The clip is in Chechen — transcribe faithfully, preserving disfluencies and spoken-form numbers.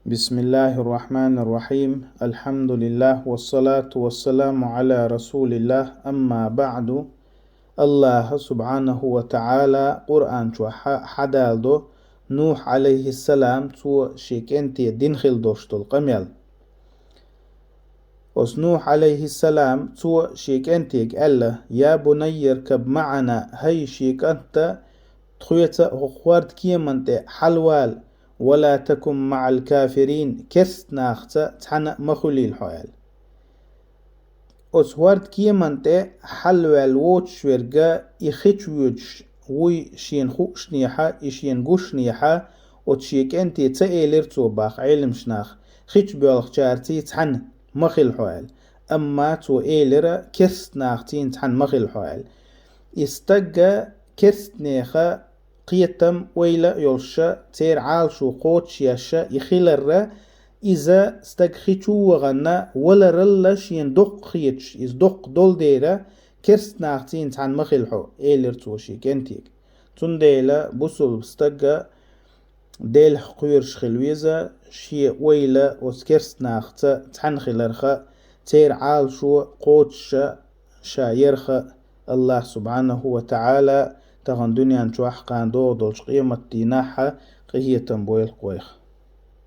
بسم الله الرحمن الرحيم. الحمد لله والصلاة والسلام على رسول الله. أما بعد. Аллахӏа субхьанаху ва таӀала Къуръан чу хьа-, хьадалдо Нухь, Ӏалайхиссалам, цо шен кӀанте дина хила долуш долу къамел. Оцу Нухь, Ӏалайхиссалам, цо шен кӀантега аьлла: «Я бунайя ркаб маӀана», хӀай шен кӀант, тхоьца хӀокху хӀордан кеман тӀе хьалавала, «ва ла такун маӀал кафирин», керст нахаца цхьаьна а ма хуьлийла хьо аьлла. Оцу хӀордан кеман тӀе хьалаваьлла воцуш верг и хи чу воьдуш вуй шена хуушшехь а, и шена гуш шехь а, оцу шен кӀанте ца элира цо боху Ӏеламнаха, хи чу боьлхучаьрций цхьаьна ма хила хьо аьлла. Амма цо элира керст нахаций цхьаьна ма хила хьо аьлла. И стаг керст нехан кхетам, ойла а йолуш, церан Ӏалашо кхочушъеш и хиларра, иза стаг хи чу вахана валаралла шена доккха хеташ, иза доккха долу дела, керст нахаций цхьаьна ма хила хьо, элира цо шен кӀантега. Цундела бусулба стага Делах кхоьруш хила веза, шен ойла оцу керст нахаца цхьаьна хиларх а, церан Ӏалашо кхочуш ша ярх а. Аллахӏа субхьанаху ва таӀала тахана дуьнен чохь, кхана догӀу долчу къематдийнахь а къинхетам бойла вайх.